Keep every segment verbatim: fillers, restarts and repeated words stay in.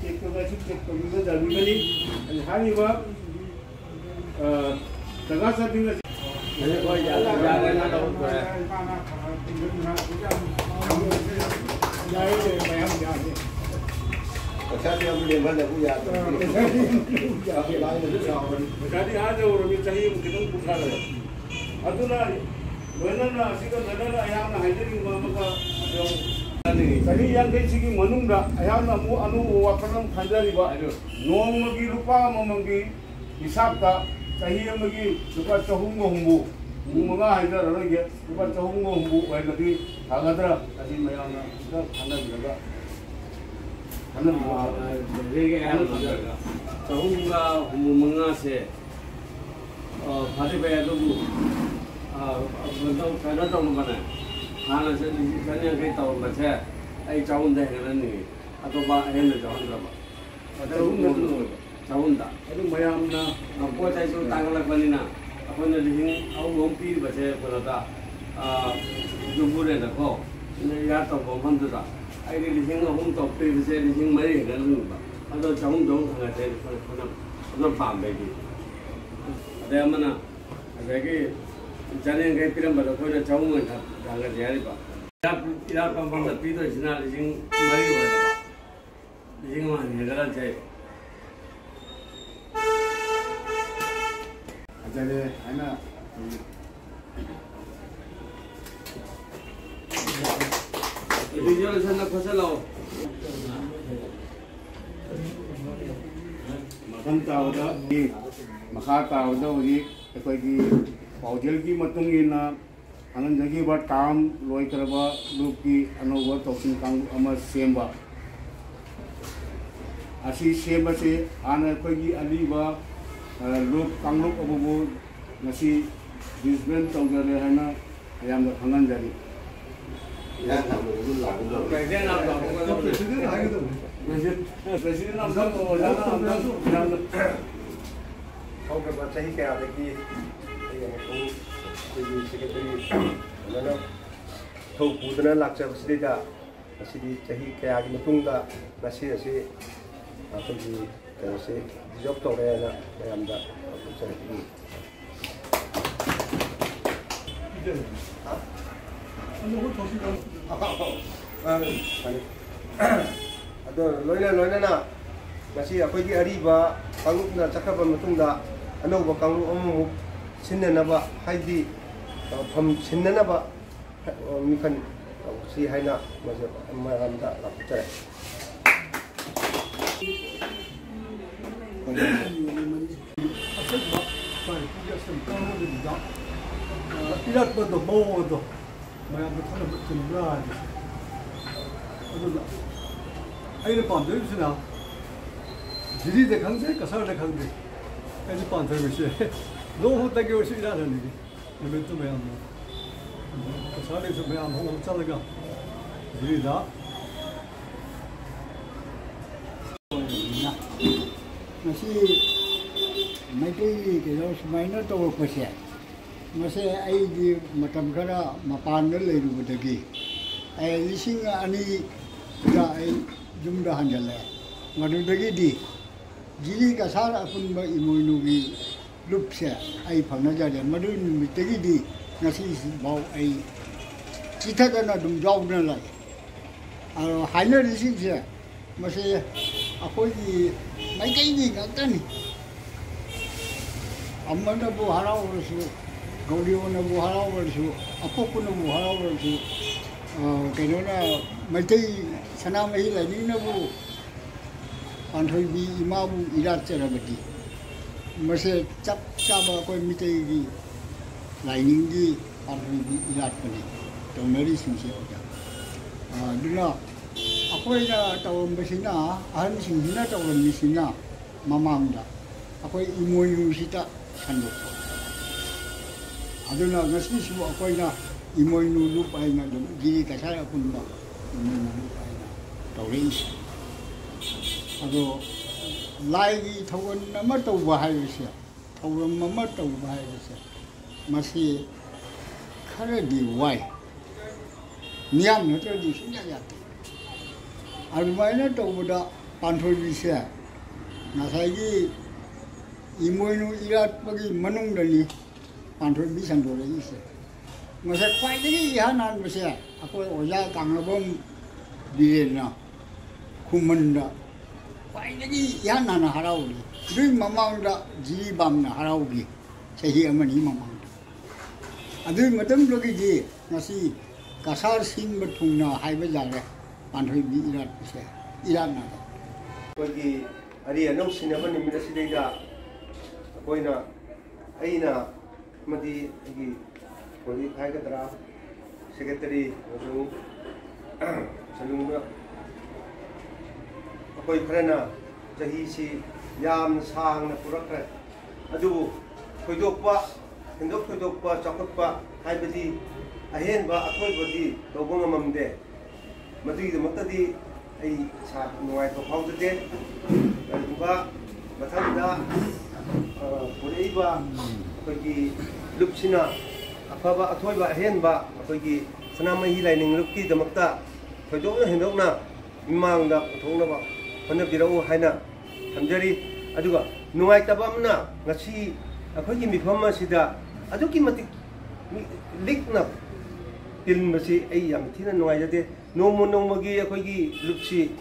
Check ꯇꯧꯕ, ꯑꯩꯁꯨ check ꯇꯧꯕꯤꯕ ꯌꯥꯕꯤꯒꯅꯤ꯫ ꯑꯩ ꯍꯥꯏꯔꯤꯕ, ꯑ, ꯖꯒꯥ ꯆꯥꯗꯤꯡ ꯑꯁꯤ ꯄꯩꯁꯥꯗꯤ ꯑꯥ ꯌꯧꯔꯕꯅꯤ, ꯆꯍꯤ ꯑꯃ ꯈꯤꯇꯪ ꯀꯨꯟꯊ꯭ꯔꯥ ꯂꯩꯔꯦ꯫ ꯑꯗꯨꯅ ꯂꯣꯏꯅꯅ ꯑꯁꯤꯒ ꯂꯣꯏꯅꯅ ꯑꯩꯍꯥꯛꯅ ꯍꯥꯏꯖꯅꯤꯡꯕ ꯑꯃꯒ, ꯑꯗꯨꯝ ꯆꯍꯤ ꯌꯥꯡꯈꯩꯁꯤꯒꯤ ꯃꯅꯨꯡꯗ ꯑꯩꯍꯥꯛꯅ ꯑꯃꯨꯛ ꯑꯅꯧꯕ ꯋꯥꯈꯜ ꯑꯃ ꯈꯟꯖꯔꯤꯕ, ꯅꯣꯡꯃꯒꯤ ꯂꯨꯄꯥ ꯑꯃꯃꯝꯒꯤ ꯍꯤꯁꯥꯞꯇ ꯆꯍꯤ ꯑꯃꯒꯤ ꯂꯨꯄꯥ ꯆꯍꯨꯝꯒ ꯍꯨꯝꯐꯨ, ꯍꯨꯝꯐꯨ ꯃꯉꯥ ꯍꯥꯏꯖꯔꯔꯣꯏꯒꯦ, ꯂꯨꯄꯥ ꯆꯍꯨꯝꯒ ꯍꯨꯝꯐꯨ ꯑꯣꯏꯔꯒꯗꯤ ꯐꯒꯗ꯭ꯔꯥ? ꯑꯁꯤ ꯃꯌꯥꯝꯅ ꯑꯝꯇ ꯈꯟꯅꯕꯤꯔꯒ, ꯈꯟꯅꯕꯤꯔꯒ꯫ ꯑꯥ, ꯍꯧꯖꯤꯛ ꯑꯩꯍꯥꯛꯅ ꯆꯍꯨꯝꯒ ꯍꯨꯝꯐꯨ ꯃꯉꯥꯁꯦ, ꯑꯥ, ꯐꯗꯤ ꯐꯩ, ꯑꯗꯨꯕꯨ, ꯑꯥ, ꯀꯩꯅꯣ ꯇꯧ-, ꯀꯩꯅꯣ ꯇꯧꯅꯕꯅꯦ, ꯍꯥꯟꯅ ꯆꯠꯂꯤꯁꯤ ꯆꯅꯤꯌꯥꯡꯈꯩ ꯇꯧꯔꯝꯕꯁꯦ ꯑꯩ ꯆꯍꯨꯝꯗ ꯍꯦꯟꯒꯠꯍꯟꯅꯤꯡꯉꯤ, ꯑꯇꯣꯞꯄ ꯑꯍꯦꯟꯕ ꯌꯥꯎꯍꯟꯗ꯭ꯔꯕ꯫ ꯆꯍꯨꯝꯗ ꯑꯗꯨꯝ ꯑꯣꯏꯕ꯫ ꯆꯍꯨꯝꯗ꯫ ꯑꯗꯨ ꯃꯌꯥꯝꯅ ꯄꯣꯠ ꯆꯩꯁꯨ ꯇꯥꯡꯈꯠꯂꯛꯄꯅꯤꯅ ꯑꯩꯈꯣꯏꯅ ꯂꯤꯁꯤꯡ ꯑꯍꯨꯝ ꯑꯍꯨꯝ ꯄꯤꯔꯤꯕꯁꯦ ꯀꯩꯅꯣꯗ, ꯑꯥ, ꯌꯨꯝꯕꯨꯔꯦꯟꯗꯀꯣ, ꯏꯌꯥꯔ ꯇꯧꯕ ꯃꯐꯝꯗꯨꯗ ꯑꯩꯗꯤ ꯂꯤꯁꯤꯡ ꯑꯍꯨꯝ ꯇꯧ ꯄꯤꯕꯁꯦ ꯂꯤꯁꯤꯡ ꯃꯔꯤ ꯍꯦꯟꯒꯠꯍꯟꯅꯤꯡꯕ꯫ ꯑꯗꯣ ꯆꯍꯨꯝ ꯆꯍꯨꯝ ꯍꯪꯉꯁꯦ ꯑꯩꯈꯣꯏꯅ, ꯑꯩꯈꯣꯏꯅ, ꯑꯩꯈꯣꯏꯅ ꯄꯥꯝꯕꯩꯗꯤ꯫ ꯑꯗꯩ ꯑꯃꯅ ꯉꯁꯥꯏꯒꯤ ꯆꯅꯤꯌꯥꯡꯈꯩ ꯄꯤꯔꯝꯕꯗꯣ ꯑꯩꯈꯣꯏꯅ ꯆꯍꯨꯝ ꯑꯣꯏꯅ ꯍꯪꯉꯁꯦ ꯍꯥꯏꯔꯤꯕ꯫ ꯏꯔꯥꯠ, ꯏꯔꯥꯠꯄ ꯃꯐꯝꯗ ꯄꯤꯗꯣꯏꯁꯤꯅ ꯂꯤꯁꯤꯡ ꯃꯔꯤ ꯑꯣꯏꯔꯕ꯫ ꯂꯤꯁꯤꯡ ꯑꯃ ꯍꯟꯒꯗ꯭ꯔꯥ ꯆꯦ? ꯐꯖꯔꯦ ꯍꯥꯏꯅ ꯚꯤꯖꯨꯋꯦꯂꯥꯏꯖꯦꯁꯟꯗ ꯐꯖꯅ ꯂꯥꯛꯑꯣ꯫ ꯃꯊꯪ ꯇꯥꯕꯗ, ꯃꯈꯥ ꯇꯥꯕꯗ ꯍꯧꯖꯤꯛ ꯑꯩꯈꯣꯏꯒꯤ ꯄꯥꯎꯖꯦꯜꯒꯤ ꯃꯇꯨꯡ ꯏꯟꯅ ꯈꯪꯍꯟꯖꯈꯤꯕ ꯇꯥꯝ ꯂꯣꯏꯈ꯭ꯔꯕ ꯂꯨꯞꯀꯤ ꯑꯅꯧꯕ ꯇꯧꯁꯤꯟ ꯀꯥꯡꯂꯨꯞ ꯑꯃ ꯁꯦꯝꯕ꯫ ꯑꯁꯤ ꯁꯦꯝꯕꯁꯤ ꯍꯥꯟꯅ ꯑꯩꯈꯣꯏꯒꯤ ꯑꯔꯤꯕ, ꯑ, ꯂꯨꯞ ꯀꯥꯡꯂꯨꯞ ꯑꯗꯨꯕꯨ ꯉꯁꯤ ꯗꯤꯁꯕꯦꯟ ꯇꯧꯖꯔꯦ ꯍꯥꯏꯅ ꯃꯌꯥꯝꯗ ꯈꯪꯍꯟꯖꯔꯤ꯫ ꯄ꯭ꯔꯦꯁꯤꯗꯦꯟ ꯑꯝꯇꯪ, ꯑꯣꯖꯥꯅ ꯑꯝꯇꯪ ꯃꯌꯥꯝꯗ ꯍꯧꯈ꯭ꯔꯕ ꯆꯍꯤ ꯀꯌꯥꯗꯒꯤ ꯑꯩ ꯑꯃꯨꯛ ꯑꯩꯈꯣꯏꯒꯤ ꯁꯦꯀ꯭ꯔꯦꯇꯔꯤ ꯑꯗꯨꯃꯥꯏꯅ ꯊꯧ ꯄꯨꯗꯅ ꯂꯥꯛꯆꯕꯁꯤꯗꯩꯗ ꯉꯁꯤꯗꯤ ꯆꯍꯤ ꯀꯌꯥꯒꯤ ꯃꯇꯨꯡꯗ ꯉꯁꯤ ꯑꯁꯤ ꯑꯩꯈꯣꯏꯒꯤ ꯀꯩꯅꯣꯁꯤ ꯗꯤꯖꯣꯜꯕ ꯇꯧꯔꯦꯅ ꯃꯌꯥꯝꯗ ꯎꯠꯆꯔꯛꯏ꯫ ꯑꯗꯣ ꯂꯣꯏꯅ ꯂꯣꯏꯅꯅ ꯉꯁꯤ ꯑꯩꯈꯣꯏꯒꯤ ꯑꯔꯤꯕ ꯀꯥꯡꯂꯨꯞꯅ ꯆꯠꯈ꯭ꯔꯕ ꯃꯇꯨꯡꯗ ꯑꯅꯧꯕ ꯀꯥꯡꯂꯨꯞ ꯑꯃꯃꯨꯛ ꯁꯤꯟꯅꯅꯕ, ꯍꯥꯏꯗꯤ, ꯐꯝ ꯁꯤꯟꯅꯅꯕ ꯃꯤꯈꯜ ꯇꯧꯁꯤ ꯍꯥꯏꯅ ꯃꯌꯥꯝꯗ ꯂꯥꯎꯊꯣꯛꯆꯔꯤ꯫ ꯑꯁꯦꯡꯕ ꯂꯥꯏ ꯄꯨꯒꯤ ꯑꯁꯦꯡꯕ ꯀꯥꯡꯂꯣꯟꯗꯨꯗ, ꯑ, ꯏꯔꯠꯄꯗꯣ, ꯃꯑꯣꯡ ꯑꯗꯣ ꯃꯌꯥꯝꯗ ꯈꯪꯅꯕ ꯆꯨꯝꯕ꯭ꯔꯥ ꯍꯥꯏꯕꯁꯦ꯫ ꯑꯗꯨꯅ ꯑꯩꯅ ꯄꯥꯝꯖꯔꯤꯕꯁꯤꯅ ꯖꯤꯔꯤꯗ ꯈꯪꯗꯦ, ꯀꯁꯥꯔꯗ ꯈꯪꯗꯦ, ꯑꯩꯅ ꯄꯥꯝꯖꯔꯤꯕꯁꯦ ꯅꯣꯡꯃꯇꯒꯤ ꯑꯣꯏꯔꯁꯨ ꯏꯔꯥꯠ ꯍꯟꯅꯤꯡꯉꯤ꯫ ꯅꯨꯃꯤꯠꯇꯨ ꯃꯌꯥꯝ ꯄꯩꯁꯥ ꯂꯩꯁꯨ ꯃꯌꯥꯝ ꯍꯧꯅ ꯆꯠꯂꯒ ꯖꯤꯔꯤꯗ꯫ ꯃꯁꯤ ꯃꯩꯇꯩꯒꯤ ꯀꯩꯅꯣ ꯁꯨꯃꯥꯏꯅ ꯇꯧꯔꯛꯄꯁꯦ, ꯃꯁꯦ ꯑꯩꯗꯤ ꯃꯇꯝ ꯈꯔ ꯃꯄꯥꯟꯗ ꯂꯩꯔꯨꯕꯗꯒꯤ, ꯑꯩ ꯂꯤꯁꯤꯡ ꯑꯅꯤꯗ ꯑꯩ ꯌꯨꯝꯗ ꯍꯟꯖꯜꯂꯛꯑꯦ꯫ ꯃꯗꯨꯗꯒꯤꯗꯤ ꯖꯤꯔꯤ ꯀꯁꯥꯔ ꯑꯄꯨꯟꯕ ꯏꯃꯣꯏꯅꯨꯒꯤ ꯂꯨꯞꯁꯦ ꯑꯩ ꯐꯪꯅꯖꯔꯦ꯫ ꯃꯗꯨ ꯅꯨꯃꯤꯠꯇꯒꯤꯗꯤ ꯉꯁꯤꯐꯥꯎ ꯑꯩ ꯆꯤꯊꯗꯅ ꯑꯗꯨꯝ ꯌꯥꯎꯗꯨꯅ ꯂꯥꯛꯏ꯫ ꯑꯗꯣ ꯍꯥꯏꯅꯔꯤꯁꯤꯡꯁꯦ ꯃꯁꯤ ꯑꯩꯈꯣꯏꯒꯤ ꯃꯩꯇꯩꯒꯤ ꯉꯥꯛꯇꯅꯤ꯫ ꯑꯃꯅꯕꯨ ꯍꯔꯥꯎꯔꯁꯨ, ꯒꯧꯔꯤꯌꯣꯅꯕꯨ ꯍꯔꯥꯎꯔꯁꯨ, ꯑꯄꯣꯛꯄꯅꯕꯨ ꯍꯔꯥꯎꯔꯁꯨ, ꯑ, ꯀꯩꯅꯣꯅ, ꯃꯩꯇꯩ ꯁꯅꯥꯃꯍꯤ ꯂꯥꯏꯅꯤꯡꯅꯕꯨ ꯄꯥꯟꯊꯣꯏꯕꯤ ꯏꯃꯥꯕꯨ ꯏꯔꯥꯠꯆꯔꯕꯗꯤ, ꯃꯁꯦ ꯆꯞ ꯆꯥꯕ ꯑꯩꯈꯣꯏ ꯃꯤꯇꯩꯒꯤ ꯂꯥꯏꯅꯤꯡꯒꯤ ꯄꯥꯟꯊꯣꯏꯕꯤ ꯏꯔꯥꯠꯄꯅꯤ ꯇꯧꯅꯔꯤꯁꯤꯡꯁꯦ ꯑꯣꯖꯥ꯫ ꯑ, ꯑꯗꯨꯅ ꯑꯩꯈꯣꯏꯅ ꯇꯧꯔꯝꯕꯁꯤꯅ, ꯑꯍꯟꯁꯤꯡꯁꯤꯅ ꯇꯧꯔꯝꯃꯤꯁꯤꯅ ꯃꯃꯥꯡꯗ ꯑꯩꯈꯣꯏ ꯏꯃꯣꯏꯅꯨꯁꯤꯗ ꯁꯟꯗꯣꯛꯄ꯫ ꯑꯗꯨꯅ ꯉꯁꯤꯁꯨ ꯑꯩꯈꯣꯏꯅ ꯏꯃꯣꯏꯅꯨ ꯂꯨꯞ ꯍꯥꯏꯅ ꯑꯗꯨꯝ ꯖꯤꯔꯤ ꯀꯁꯥꯔ ꯑꯄꯨꯟꯕ ꯏꯃꯣꯏꯅꯨ ꯂꯨꯞ ꯍꯥꯏꯅ ꯇꯧꯔꯛꯏꯁꯦ꯫ ꯑꯗꯣ ꯂꯥꯏꯒꯤ ꯊꯧꯒꯜ ꯑꯃ ꯇꯧꯕ ꯍꯥꯏꯕꯁꯦ, ꯊꯧꯔꯝ ꯑꯃ ꯇꯧꯕ ꯍꯥꯏꯕꯁꯦ, ꯃꯁꯤ ꯈꯔꯗꯤ ꯋꯥꯏ꯫ ꯃꯤꯌꯥꯝ ꯅꯠꯇ꯭ꯔꯗꯤ ꯁꯨꯡꯌꯥ ꯌꯥꯗꯦ꯫ ꯑꯗꯨꯃꯥꯏꯅ ꯇꯧꯕꯗ ꯄꯥꯟꯊꯣꯏꯕꯤꯁꯦ ꯉꯁꯥꯏꯒꯤ ꯏꯃꯣꯏꯅꯨ ꯏꯔꯥꯠꯄꯒꯤ ꯃꯅꯨꯡꯗꯅꯤ ꯄꯥꯟꯊꯣꯏꯕꯤ ꯁꯟꯗꯣꯔꯛꯏꯁꯦ꯫ ꯃꯁꯛ ꯈ꯭ꯋꯥꯏꯗꯒꯤ ꯏꯍꯥꯟ ꯍꯥꯟꯕꯁꯦ ꯑꯩꯈꯣꯏ ꯑꯣꯖꯥ ꯀꯥꯡꯂꯕꯝ ꯕꯤꯔꯦꯟꯅ ꯈꯨꯃꯟꯗ ꯈ꯭ꯋꯥꯏꯗꯒꯤ ꯏꯍꯥꯟ ꯍꯥꯟꯅ ꯍꯔꯥꯎꯔꯤ꯫ ꯑꯗꯨꯒꯤ ꯃꯃꯥꯡꯗ ꯖꯤꯔꯤꯕꯥꯝꯅ ꯍꯔꯥꯎꯈꯤ, ꯆꯍꯤ ꯑꯃꯅꯤ ꯃꯃꯥꯡꯗ꯫ ꯑꯗꯨꯒꯤ ꯃꯇꯝꯗꯨꯗꯒꯤꯗꯤ ꯉꯁꯤ ꯀꯁꯥꯔ ꯁꯤꯟꯕ ꯊꯨꯡꯅ ꯍꯥꯏꯕ ꯌꯥꯔꯦ, ꯄꯥꯟꯊꯣꯏꯕꯤ ꯏꯔꯥꯠꯄꯁꯦ ꯏꯔꯥꯠꯅꯔꯦ꯫ ꯑꯩꯈꯣꯏꯒꯤ ꯑꯔꯤ ꯑꯅꯧ ꯁꯤꯟꯅꯕ ꯅꯨꯃꯤꯠ ꯑꯁꯤꯗꯩꯗ ꯑꯩꯈꯣꯏꯅ, ꯑꯩꯅ ꯑꯃꯗꯤ ꯑꯩꯒꯤ ꯀꯣꯂꯤꯛ ꯍꯥꯏꯒꯗ꯭ꯔꯥ, ꯁꯦꯀ꯭ꯔꯦꯇꯔꯤ ꯑꯃꯁꯨꯡ ꯁꯟꯗꯨꯡꯕ ꯑꯩꯈꯣꯏ ꯈꯔꯅ ꯆꯍꯤꯁꯤ ꯌꯥꯝꯅ ꯁꯥꯡꯅ ꯄꯨꯔꯛꯈ꯭ꯔꯦ꯫ ꯑꯗꯨꯕꯨ ꯊꯣꯏꯗꯣꯛꯄ, ꯍꯦꯟꯗꯣꯛ ꯊꯣꯏꯗꯣꯛꯄ ꯆꯥꯎꯈꯠꯄ ꯍꯥꯏꯕꯗꯤ ꯑꯍꯦꯟꯕ ꯑꯊꯣꯏꯕꯗꯤ ꯇꯧꯕ ꯉꯝꯃꯝꯗꯦ꯫ ꯃꯗꯨꯒꯤꯗꯃꯛꯇꯗꯤ ꯑꯩ ꯏꯁꯥ ꯅꯨꯡꯉꯥꯏꯕ ꯐꯥꯎꯖꯗꯦ꯫ ꯀꯔꯤꯒꯨꯝꯕ ꯃꯊꯪꯗ, ꯑ, ꯄꯨꯔꯛꯏꯕ ꯑꯩꯈꯣꯏꯒꯤ ꯂꯨꯞꯁꯤꯅ ꯑꯐꯕ ꯑꯊꯣꯏꯕ ꯑꯍꯦꯟꯕ ꯑꯩꯈꯣꯏꯒꯤ ꯁꯅꯥꯃꯍꯤ ꯂꯥꯏꯅꯤꯡ ꯂꯨꯞꯀꯤꯗꯃꯛꯇ ꯊꯣꯏꯗꯣꯛꯅ ꯍꯦꯟꯗꯣꯛꯅ ꯃꯤꯃꯥꯡꯗ ꯄꯨꯊꯣꯛꯅꯕ ꯍꯣꯠꯅꯕꯤꯔꯛꯎ ꯍꯥꯏꯅ ꯊꯝꯖꯔꯤ꯫ ꯑꯗꯨꯒ ꯅꯨꯡꯉꯥꯏꯇꯕ ꯑꯃꯅ, ꯉꯁꯤ ꯑꯩꯈꯣꯏꯒꯤ ꯃꯤꯐꯝ ꯑꯁꯤꯗ ꯑꯗꯨꯛꯀꯤ ꯃꯇꯤꯛ ꯃꯤ ꯂꯤꯛꯅ ꯇꯤꯟꯕꯁꯤ ꯑꯩ ꯌꯥꯝ ꯊꯤꯅ ꯅꯨꯡꯉꯥꯏꯖꯗꯦ꯫ ꯅꯣꯡꯃ ꯅꯣꯡꯃꯒꯤ ꯑꯩꯈꯣꯏꯒꯤ ꯂꯨꯞꯁꯤ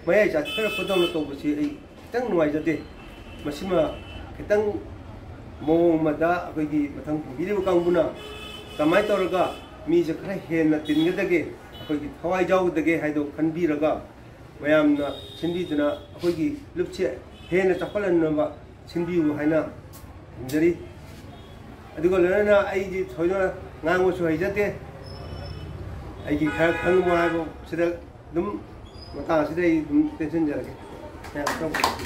ꯃꯌꯥꯏ ꯆꯠꯊꯔꯛꯄꯗꯧꯅ ꯇꯧꯕꯁꯤ ꯑꯩ ꯈꯤꯇꯪ ꯅꯨꯡꯉꯥꯏꯖꯗꯦ꯫ ꯃꯁꯤꯃ ꯈꯤꯇꯪ ꯃꯑꯣꯡ ꯑꯃꯗ ꯑꯩꯈꯣꯏꯒꯤ ꯃꯊꯪ ꯄꯨꯕꯤꯔꯤꯕ ꯀꯥꯡꯕꯨꯅ ꯀꯃꯥꯏꯅ ꯇꯧꯔꯒ ꯃꯤꯁꯦ ꯈꯔ ꯍꯦꯟꯅ ꯇꯤꯟꯒꯗꯒꯦ, ꯑꯩꯈꯣꯏꯒꯤ ꯊꯋꯥꯏ ꯌꯥꯎꯒꯗꯒꯦ ꯍꯥꯏꯗꯣ ꯈꯟꯕꯤꯔꯒ ꯃꯌꯥꯝꯅ ꯁꯤꯟꯕꯤꯗꯨꯅ ꯑꯩꯈꯣꯏꯒꯤ ꯂꯨꯞꯁꯦ ꯍꯦꯟꯅ ꯆꯥꯎꯈꯠꯍꯟꯅꯕ ꯁꯤꯟꯕꯤꯌꯨ ꯍꯥꯏꯅ ꯊꯝꯖꯔꯤ꯫ ꯑꯗꯨꯒ ꯂꯣꯏꯅꯅ ꯑꯩꯗꯤ ꯊꯣꯏꯅ ꯉꯥꯡꯕꯁꯨ ꯍꯩꯖꯗꯦ꯫ ꯑꯩꯒꯤ ꯈꯔ ꯈꯪꯕ ꯍꯥꯏꯕꯁꯤꯗ ꯑꯗꯨꯝ ꯃꯇꯥꯡ ꯑꯁꯤꯗ ꯑꯩ ꯑꯗꯨꯝ ꯇꯦꯟꯁꯤꯟꯖꯔꯒꯦ꯫ ꯃꯌꯥꯝ ꯊꯝꯖꯔꯒꯦ꯫